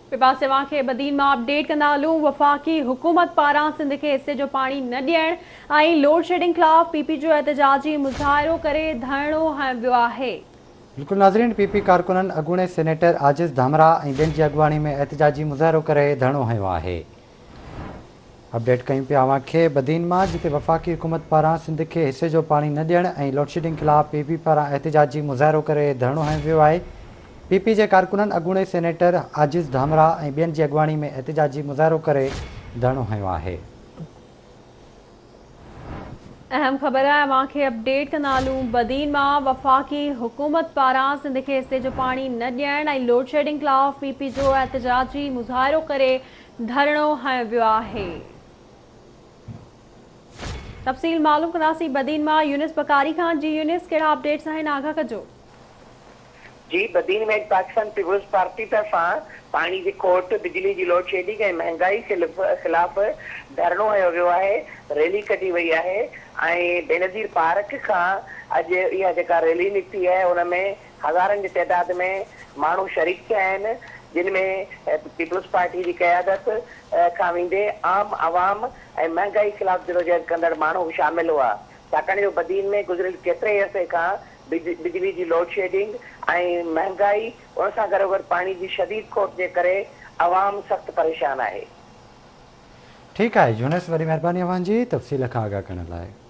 ٻئي پاسي اوهان کي بدين مان اپڊيٽ ڪندا هلون وفاقي حڪومت پاران سنڌ کي حصي جو پاڻي نه ڏيڻ ۽ لوڊشيڊنگ خلاف پي پي جو احتجاجي مظاهرو ڪري ڌرڻو هنيو ويو آهي. بلڪل ناظرين پي پي ڪارڪنن اڳوڻي سينيٽر عاجز ڌامراهه ۽ ٻين جي اڳواڻي ۾ احتجاجي مظاهرو ڪري ڌرڻو هنيو آهي. اپڊيٽ ڪيون پيا اوهان کي بدين مان جتي وفاقي حڪومت پاران سنڌ کي حصي جو پاڻي نه ڏيڻ ۽ لوڊشيڊنگ خلاف پي پي پاران احتجاجي مظاهرو ڪري ڌرڻو هنيو ويو آهي پي پي جي ڪارڪنن اڳوڻي سينيٽر عاجز ڌامراهه ۽ ٻين جي اڳواڻي ۾ احتجاجي مظاهرو ڪري ڌرڻو هنيو آهي. اهم خبر اوهان کي اپڊيٽ ڪندا هلون بدين مان وفاقي حڪومت پاران سنڌ کي حصي جو پاڻي نه ڏيڻ ۽ لوڊشيڊنگ خلاف پي پي جو احتجاجي مظاهرو ڪري ڌرڻو هنيو ويو آهي. تفصيل معلوم ڪنداسين بدين مان يونس بڪاري کان جي يونس ڪهڙا اپڊيٽس آهن آگاهه ڪجو. جي بدين ۾ اڄ پاڪستان پيپلز پارٽي طرفان پاڻي جي کوٽ، بجلي جي لوڊشيڊنگ ۽ مهنگائي خلاف ڌرڻو هنيو ويو آهي، ريلي ڪڍي وئي آهي ۽ بينظير پارڪ کان اڄ اها جيڪا ريلي نڪتي آهي ان ۾ هزارن جي تعداد ۾ ماڻهو شريڪ ٿيا آهن جن ۾ پيپلز پارٽي جي قيادت کان ويندي عام عوام ۽ مهنگائي خلاف جدوجهد ڪندڙ ماڻهو به شامل هئا ڇاڪاڻ جو بدين ۾ گذريل ڪيتري ئي عرصي کان بجلي جي لوڊشيڊنگ ۽ مهنگائي ان سان گڏوگڏ پاڻي جي شديد کوٽ جي ڪري عوام سخت پريشان آهي. ٺيڪ آهي يونس وڏي مهرباني اوهان جي تفصيل کان آگاهه ڪرڻ لاء.